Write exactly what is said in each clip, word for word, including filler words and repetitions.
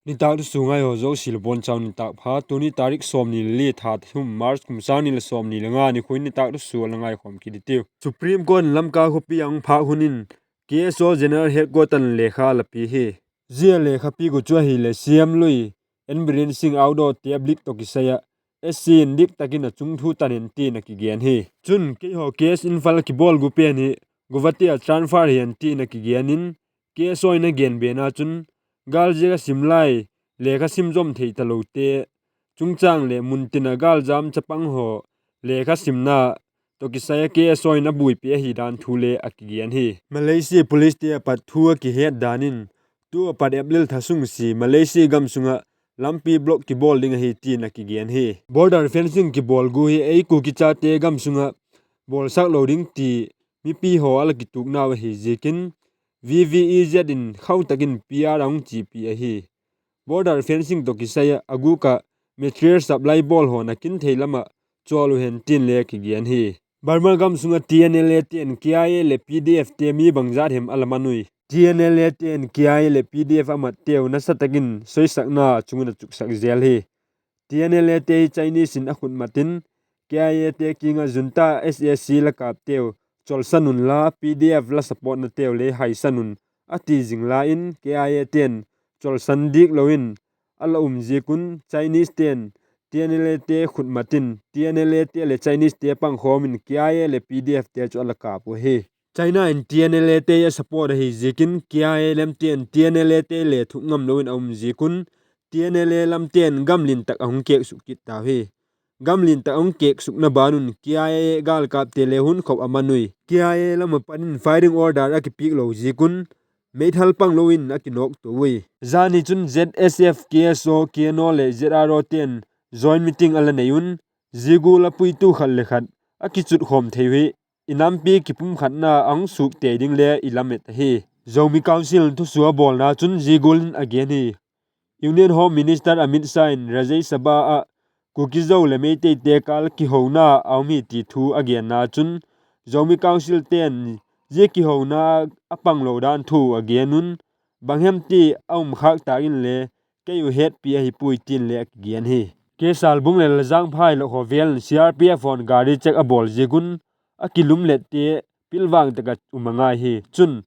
Nitâk thusua ngai haw zosia la bawn chau nitâk pha. Tuni tarik sawmni le li tha thum March kum sâng ni le sawmni le nga nikhua in nitâk thusua la ngaikhawm kit i tiu. Supreme Court in Lamka khawpi a hung phâk hun in K S O General Headquarter in lekha la pia hi. Zia lekha piak uh chu ahileh C M lui N Biren Singh Audawte a blik tawh kisai ah S C in dik tak in a chungthu tan hen tin a kigen hi. Chun keihaw case Imphal a kibawl gu pen hi Guwahati a transfer hi hen tin a kigen in, K S O in a gen bena chun, gâl ziak a sim lai, lekha sim zom thei talote chungchâng leh muntin a gâljam chapang haw lekha simna tawh kisai a K S O in a buaipi ahi dan thu le a kigen hi. Malaysia Policete a pat thu a kihet dan in, tu a pat April tha sung sia Malaysia gam sung ah lampi block kibawl ding ahi tin a kigen hi. Border fencing kibawl gu hi ei Kuki chate gam sung ah bawlsak lo ding ti mipi haw a la kituknau ahi ziakin, V V E Z in khau tak in P R a hung chiapi ahi. Border fencing tawh kisai ah a gûk ah material supply bawl haw nakin thei lam ah chawl uh hen tin le a kigen hi. Burma gam sung ah T N L A te'n K I A leh P D F te mi bangzat hem a la man ui. T N L A te'n K I A leh P D F a matteu nasa tak in soisakna chung in a chuksak zel hi. T N L A te hi Chinese in a khut mat in, K I A te kiang ah junta S A C la kâpteu chawlsan unla, P D F la supportnateu le haisan un a ti zing lai in, K I A te'n chawlsan dik lo in a la um ziak un Chinese te'n T N L A te khut mat in T N L A te leh Chinese te pangkhawm in K I A leh P D F te chu a la kâp uh hi. China in T N L A te a support ahi ziakin K I A lamte'n T N L A te le thuk ngam lo in a um ziak un T N L A lamte'n gam lian tak a hung kêksuk kit tau hi. Gam lian tak a hung kêksukna ban un K I A gâlkâpte le hun khop a man ui. K I A lam a pat in firing order a kipiak lo ziak un meithal pang lo in a kinawktua ui. Zani chun Z S F, K S O, K N O leh Z R O te'n joint meeting a la nei un, zia gual a puitu khat le khat a kichutkhawm thei uh hi i nampi kipumkhatna a hung suak tei ding le i lamet ahi. Zomi Council in thusua bawlna chun zia gual in a gen hi. Union Home Minister Amit Shah in Rajya Sabha ah Kuki-Zo leh Meiteite kâl kihona a um hi ti thu a genna chun, Zomi Council te'n zia kihona a panglo dan thu a gen un, bang hem ti a um khâk tâk inle kei uh hetpi ahi puai tin le a kigen hi. Kesalbung leh Lazangphai lak haw vel in C R P F haw'n gari check a bawl ziak un a kilumlette pilvang tak ah um a ngai hi. Chun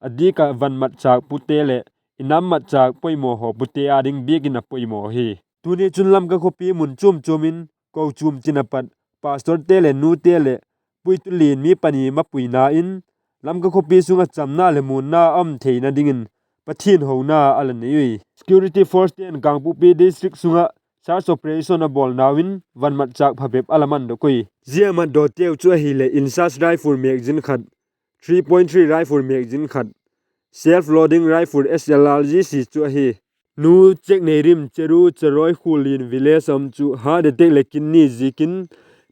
a dik ah van matchâk pute leh i nam matchâk poimaw haw pute â ding biakin a poimaw hi. Tuni chun Lamka khawpi mun chuam chuam in kochuam tin a pat pastorte leh nute leh puitu lian mi pani mapuina in Lamka khawpi sung ah chamna leh muanna a um theina dingin Pathian hona a la nei ui. Security force te'n Kangpokpi district sung ah search operation a bawlnau in van matchâk phabep a la mandok ui. Zia a matdawteu chu ahileh INSAS rifle magazine khat, three point three rifle magazine khat, self loading rifle S L R ziasia chu ahi. Nu Chekneirim Cheru Cheroi Khullin village a um chu heart attack leh kidney ziakin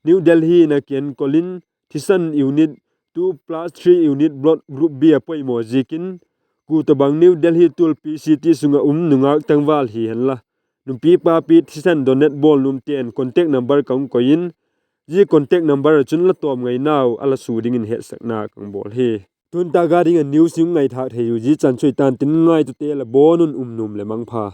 New Delhi in a kienkol in thisan unit two plus three unit blood group B a poimaw ziakin, ku tawhbang New Delhi tual P C T sung ah um nungâk tangval hi henla, nupi papi thisan donate bawl nuamte'n contact number ka hung koi in, zia contact number ah chun la tawm ngainau a la su dingin hetsakna ka hung bawl hi. Tu'n tak a ding a news hung ngaithâk thei uh zia chan chu ahi ta'n tin, ngaitute la bawn un um nuam leh mangpha.